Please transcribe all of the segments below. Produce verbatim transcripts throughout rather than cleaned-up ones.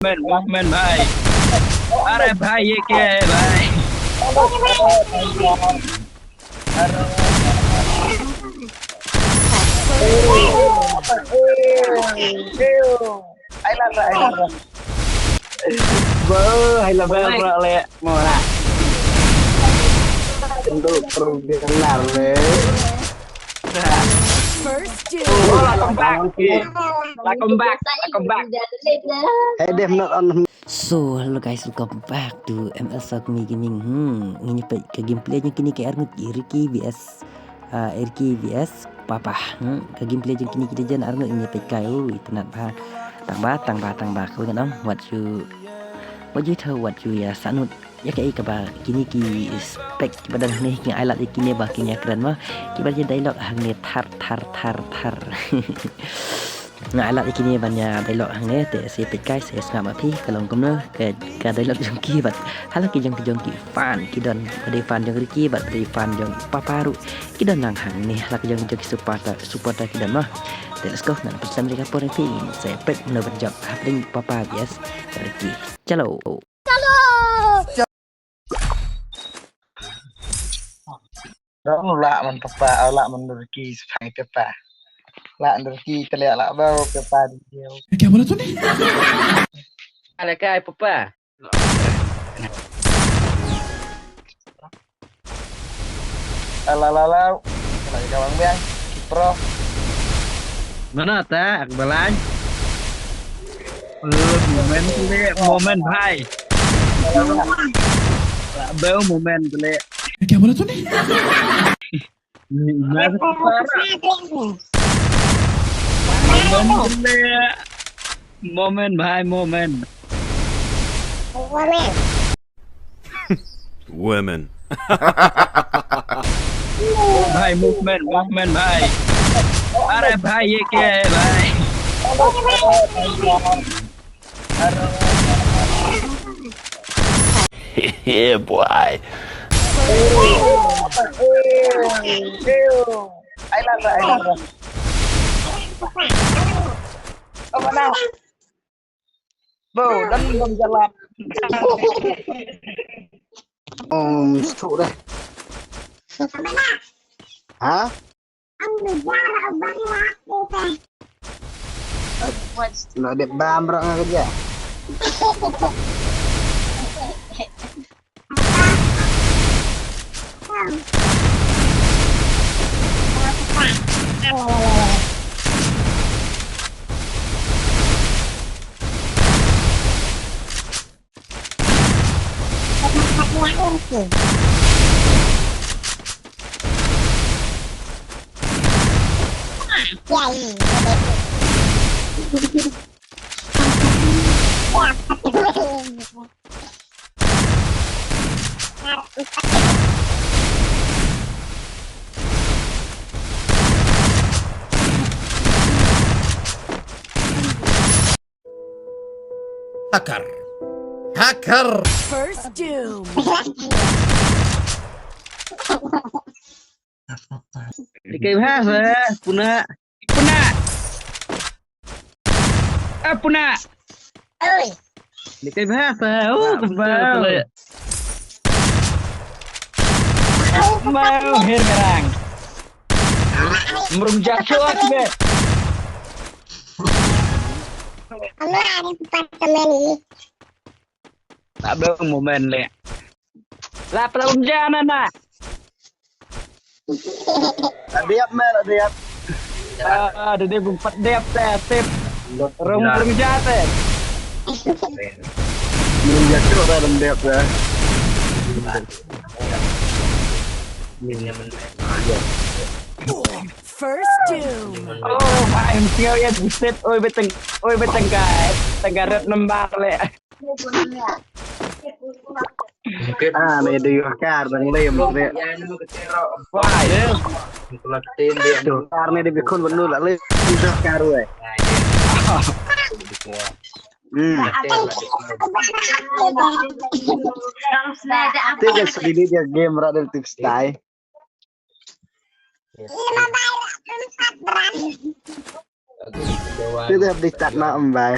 movement, movement, bhai. अरे भाई, ये क्या है, भाई? Ai la, ai la. Ba, ai la ba, ba le. Mo la. Tentu perlu dikenal le. First kill. Oh, welcome back. Welcome back. Welcome back. Hey, Dev, not on. So, hello guys, welcome back to M L Sokmi Gaming. Hmm, ngin ïa peit ka gameplay jong kine ki arngut, Ricky V S, ah, Ricky V S Papa. Hmm, ka gameplay jong kine ki dei jan arngut, ngin ïa peit kai. Ui, itynnad bha. Tang ba, tang ba, tang ba. Kawei ngan ong, wat ju, wat ju thaw, wat ju ïa sahnud ïa kaei kaba kine ki spec kiba don hangne ki ai lad ïa kine ba kin ïa kren mo. Kiba ïa dialogue hangne thar, thar, thar, thar. Nga ai lad ïa kine ban ïa dialogue hangne, te sa peit kai, sa sngap ma phi ka long kumno ka, ka dialogue jong ki bad hala ki jong ki, jong ki fan ki don, ba dei fan jong Ricky bad ba dei fan jong Papa ruh ki don lang hangne, hala ki jong ki, jong ki supporter, supporter ki don mo. Te let's go, ngan pynslem ïa ka por ïa phi, sa peit kumno ban jop hapdeng Papa V S Ricky. Chalo. Dang lah man Papa, ah, lah man Ricky, sephang Papa. Lah Ricky, te lah, lah bau Papa dia. Kya bola tune? Ala kai Papa. Ala la la. Kena ka bang biang. Pro. Mana ta, ak balai? Eh, moment kali, moment, bhai. Beu moment kali. Kya bola tune? Ni, ni, ni. Moment kali. Moment, bhai, moment. Women. भाई, movement, movement, भाई। अरे भाई, ये क्या है, भाई? Yeah, boy. Bo, dan bang jalan. Om, stuk dah. Ha? Nak dep bam rak ngah kerja. Hacker. Hacker. First doom. Dikey bha sa, puna. Puna. Ah, puna. Oi. Dikey bha sa, oh, kebal. Mau her merang. Merung jatuh akibat. Ano, ano, department ini. Tak ada momen le. Lah, pelum jana na. Adiap me, adiap. Ah, dia dia empat diap teh, tip. Rum rum jate. Rum jatuh dah rum diap dah. First doom. Oh, I'm serious. Tip, oi beteng, oi beteng guys. Tengah red nembak le. Ah, ne dei ka kar dang lem ne. Wah, ye. Dei ka kar ne dei bikun benu la lem dei ka kar wei. Hmm. Te ka sdili dia game ra del tip stai. Te dei update tat na em bai.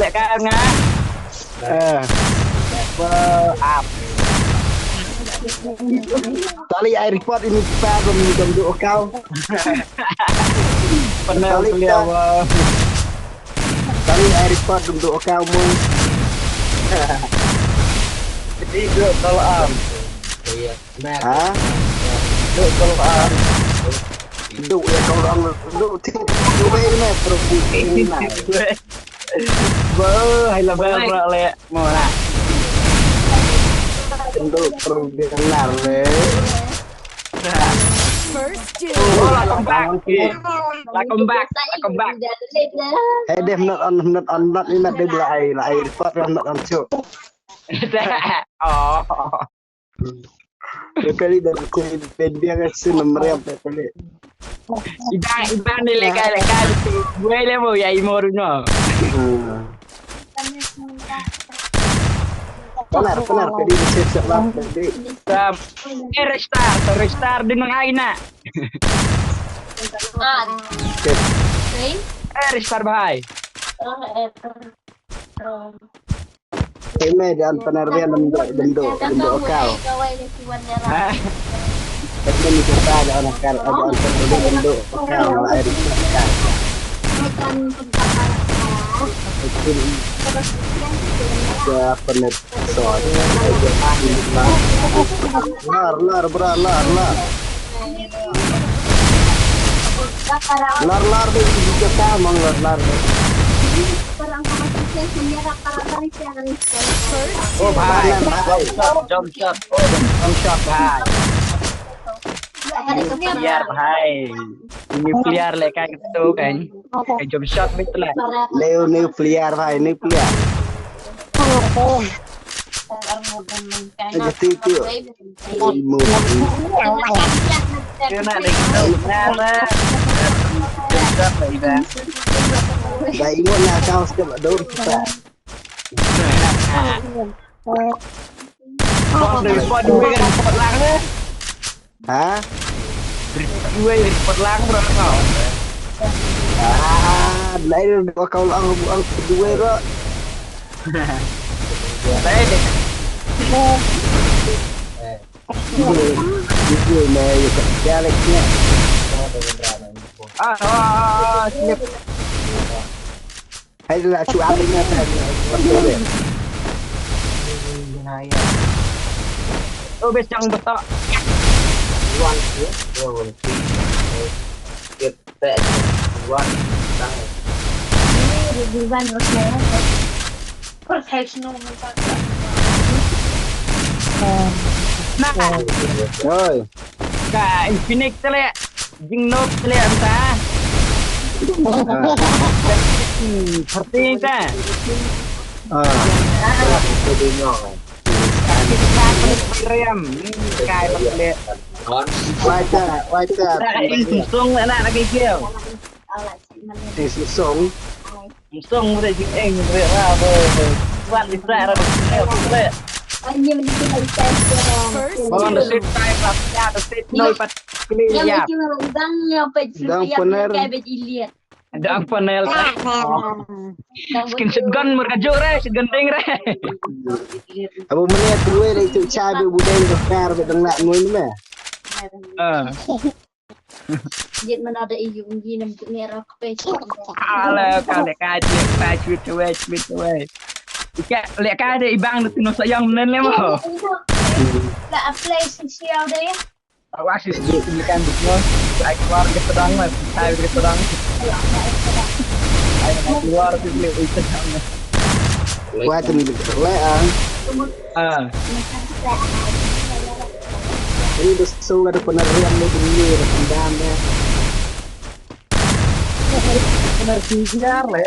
leh ka nga. Eh. Ba ap. Tali ai report ini kita ba mi dong do kau. Pernah beli apa? Tali ai report dong do kau mu. Jadi do kalau am. Iya. Ha? Do kalau am. Do ya kalau am do ti do mai na terus ini na. Bo, hai la bel bro le. Mo na. Tentu perbianar le. First kill. Oh, la come back. La come back. La come back. Hey, Dave, not on, not on, not in that, Dave, la ai, la ai, report, not on, show. Oh. Kali dah aku pen dia kasi nomor apa kali. Ibang, ibang ni lekai, lekai. Gue le mo ya imor no. Panar, panar, kali dia siap-siap lah tadi. Sa, eh, restar, restar din ng aina. Okay. Eh, restar bahai. Keme dan panar dia lem do, lem do, lem do kau. Ha? Keme ni kita ada orang kar, ada orang kar, lem do kau lah ada. Ke panar. Lar, lar, bra, lar, lar. Lar, lar, deh, kita mang lar, lar. Oh, bhai. Jump shot, jump shot. Oh, jump shot, bhai. Nuclear, bhai. Nuclear le kai gitu kan. Kai jump shot bit le. Leo nuclear, bhai, nuclear. Ada titik. Ilmu. Kena le gitu. Nada. Jump shot le ida. Dah ingat nak kau sekejap dah kita. Bos, report dua kan, report lang deh. Ha? Report dua, report lang bro. Ah, lain dua kau lang buang kedua bro. Lain deh. Itu meh yuk jalan ni. Ah, ah, ah, slip. Hai lah cuak ni kan. Oh, bes yang betok. One, yeah, yeah, one, two, yeah. Get that one, down. Nah, Oi. ka Infinix tele. Jing nok tele anta. Hmm, thirteen ta. Ah. Rem, kai tele. Waita, waita. Sung na na kai kieu. Sung. Sung re jing eng re ra bo. Wan di sa ra bo. First Bon the kill. Sit time lah ya the Sit no pat. Ya. Dang panar. Dang panel. Skin shotgun mereka jure, shotgun ding re. Abu mene tuwe le tu chabe budai ko kar be dang nak ngoi me. Ah. Jit mana ada iu ngi nam tu ngera kepes. Ala kale kaje pa chwit chwit chwit chwit. Ika le ka de ibang tu no sayang nen le mo. La apply si siau de. Awas is di ini kan bisno. Ai keluar ke pedang mas, ai ke pedang. Ai keluar tu le itu. Wah tu ni le ah. Ah. Ini dah sung ada penarian ni dulu ya pendam ya. Benar sijar le.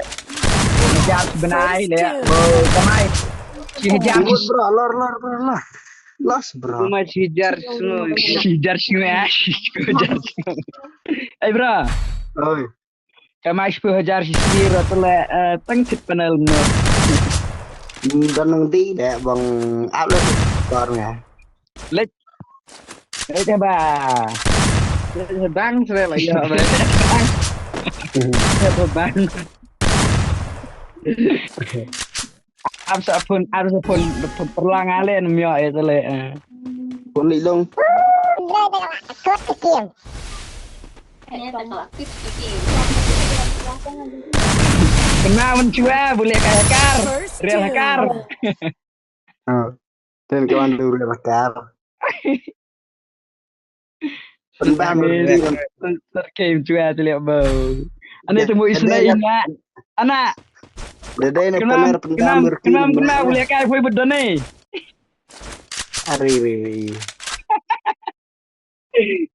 Sijar benai le. Oh, kamai. Sijar. Bro, lor lor bro lor. Los bro. Kamai sijar semua. Sijar semua. Sijar semua. Eh bro. Oi. Kamai sepuluh hajar sisi rata le tang chit panel no. Don nang di de bang upload kor nga. Lek. Lek ba. Bang sre la ya ba. Bang. Am sa phun, am sa phun perlang alen myo e tele. Pun li long. Kena mencuba boleh kaya kar. Real kar. Ah. Ten kawan tu real kar. Tendang diri. Terkem cuba tu lihat bau. Ane temu isna ina. Anak. Da dei na paner pendam rki. Kenam kenam leh kai poi bad done. Ari ri ri.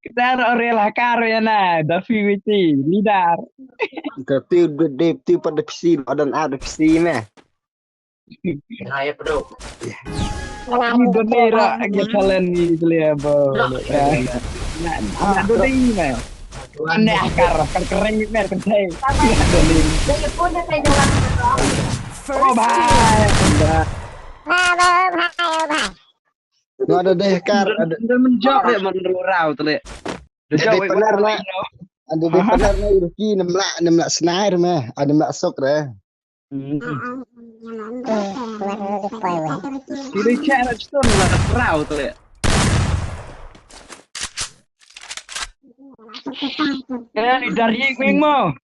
Kedar orel hakar ya na da fi witi lidar. Ka tiu de de tiu pada pisi, adan ada pisi me. Hai pedo. Ni done ra agi challenge ni kele ba. Na na done me. Ane hakar kan kering ni mer kan thai. Oh bhai. Bye bye bye bye. Nga da deh kar, ada. Dah menjawab ya menrurau tu le. Dah jawab panar na. Ada deh panar na, irki nemlak nemlak senair meh. Ada nemlak sok re. Kiri cek nak ceton lah rau tu le. Kena ni dari meng mo.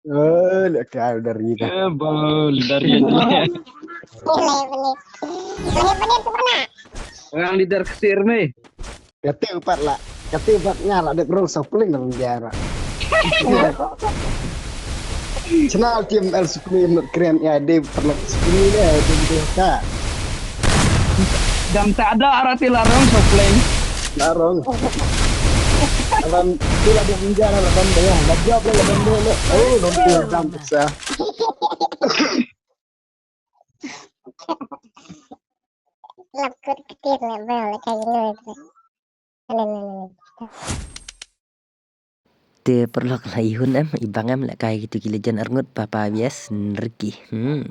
Oh, lek kal dari ka. Eh, bol dari. Boleh boleh. Boleh boleh tu mana? Orang leader kesir me. Kata empat lah. Kata empat nga lah dek rong sapling dalam penjara. Channel team L Sukmi not keren ya, dia perlu Sukmi dia, dia dia ka. Dam tak ada arati larong sapling. Larong. Alam tu lah dia penjara lah benda ya. Dah jawab lah benda ni. Oh, nanti jam besar. Lap kut ketir lap bel lap kai lu. Alin alin. Te paralok la ihun em, ibang em lehkai kitu ki legend arngut papa bias nriki. Hmm.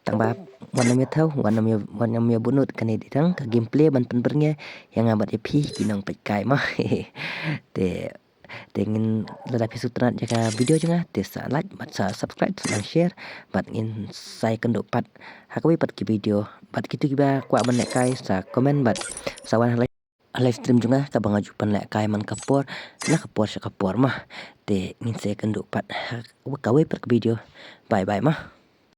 Tang ba wan nam ïa thaw, wan nam ïa, wan nam ïa bunut kane dei tang ka gameplay ban pynbyrngia ïa nga bad ïa phi ki nongpeitkai mo. Te te ngin lada phi sngewtynnat ïa ka video jong nga te sa like bad sa subscribe sa share bad ngin sa ïakynduh pat ha kawei pat ki video bad kitu kiba kwah ban lehkai sa comment bad sa wan ha live stream jong nga kaba nga ju pynlehkai man ka por na ka por sha ka por mo. Te ngin sa ïakynduh pat ha kawei pat ka video. Bye bye mo.